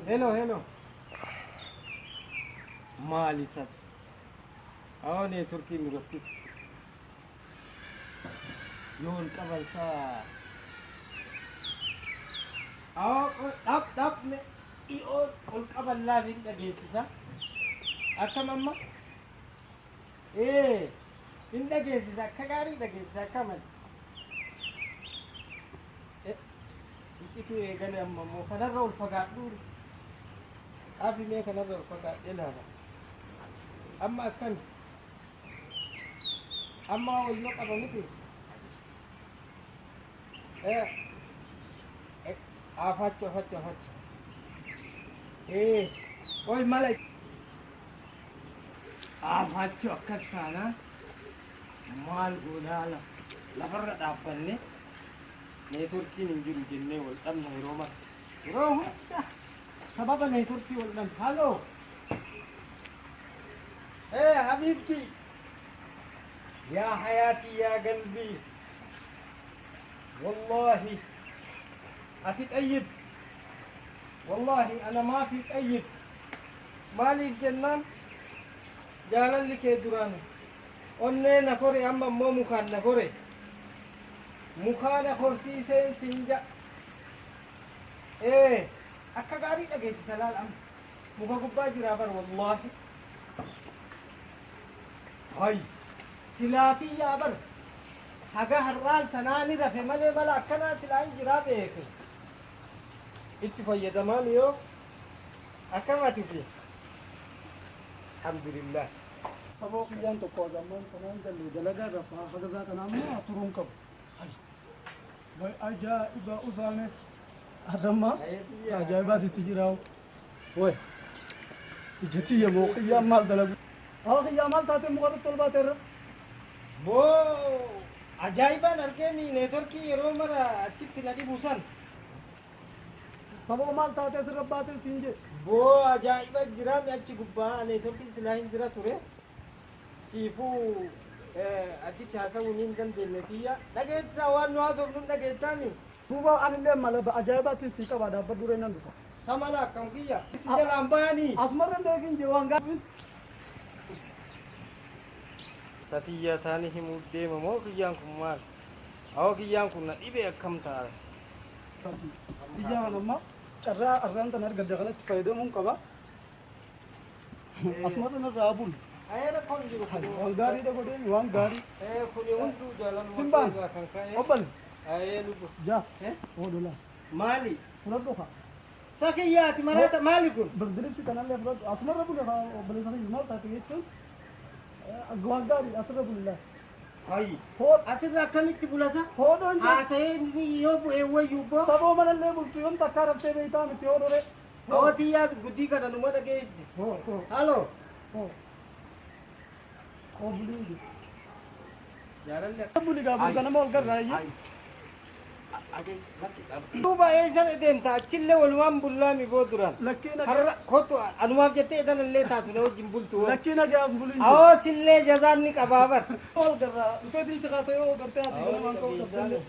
Hello, hello. Maali sab? Awoo neetworkii nu rakkise. Yoo ol qaban saa. Awoo dhab dhab me dhi'oo ol qaban laal hin dhageessisa. Akkam amma? Ee hin dhageessisa akka gaarii dhageessisa akkaman. Cicituu eegale amma immoo kanarra ol fagaadhu. Dhaafi mee kanarra ol fagaadhee laala. Amma akkami? Amma wayyoo qaba miti? Eh, eh, afacho, afacho, afacho. Eh, ol mala. Afacho akkas taanaan maal goonaa lafarra dhaabbanne neetworkiin hin jiru jennee wal dhabna yeroo mara. Yeroo hunda sababa neetworkii wal dhabna. Haloo. Eh, habiibti. Yaa hayaatii yaa galbii. Wallaahi. Ati xayyib. Wallaahi ana maafi xayyib. Maaliif jennaan jaalalli kee duraan onnee na kore amma immoo mukaan na kore. Mukaa na korsiiseen siin ja'a. Ee akka gaarii dhageessisa laal amma. Muka gubbaa jiraa bar wallaahi. Hay silaatii yaa bar haga har'aan tanaa ni rafe malee mala akkanaa silaa hin jiraa beeke. Itti fayyadamaa miyoo akkam ati fi alhamdulillah. Saboo kiyyaan tokko haga ammaan tanaan galle dalagaa irra faa haga isaa tanaa ammoo turuun qabu. Hay. Way ajaa'iba usaame. Arramma ajaa'ibaati itti jiraa. Way. Ija tiyya moo kiyyaan maal dalagu? Haa kiyyaa maal taatee muka irratti ol baate irra? Boo ajaa'ibaan argee mi neetworkii yeroo mara achitti na dhibu san. Saboo maal taatee asirra baatee siin jedhe? Boo ajaa'iba jiraa mi achi gubbaa neetworkiin silaa hin jira ture. Siifuu achitti haasa'uu ni hin dandeenye tiyya. Dhageessaa waan nu haasofnu hin dhageettaami. Duuba anillee mala ajaa'ibaatiin sii qaba dhaabbadhu ree nan dhufa. Samala akkam kiyya. Si jalaan bahanii. Asumarra beekin jee waan gaarii. Satiyyaa taanii himuuf deema moo kiyyaan kun maal? Awoo kiyyaan kun na dhibe akkam ta'a? Biyya kana amma carraa arraan tan argadde kanatti fayyadamuun qaba. Asumarra narraa bulu. Ayee rakkoon hin jiru kun. Waan gaariidha godheen waan gaarii. Ee kuni hunduu jaalaluma Simbaan. keessaa kan ka'e. Obbali. Ayee lubbu. Jaa. Eh? Oodolaa. Maali? Fudhadhu kaa. Sakiyyaati maraata maali kun? Birdilibsi kanallee fudhadhu. Asumarra bulu kaa obboleessa kiyya maal taate jechuun waan gaariidha asirra bulu laa. Hayi. Hoo Asirra akkamitti bulasa? Hoodhoon jee. Haasa'ee yoo bu'ee wayyuu boo. Saboo manallee bultu yoom takkaa raftee beektaa miti hoodhore. Awoo tiyyaa guddii kana numa dhageessi. Hoo hoo Haloo. hoo. Hoo bulii jiru. Jaalalli Buli gaa bulu ganama ol garraa iyyuu. Duuba eessa deemta achillee walumaan bullaami boo duraan. Lakkii nagaa. Har'a kottu anumaaf jettee edanallee taatu na wajjin bultu. Lakkii nagaa buliin jiru. Awoo sillee jazaan ni qabaa bar. Ol garraa dhufeetiin si kaasa yoo gartee ati ganamaan ka'uu dhabdellee.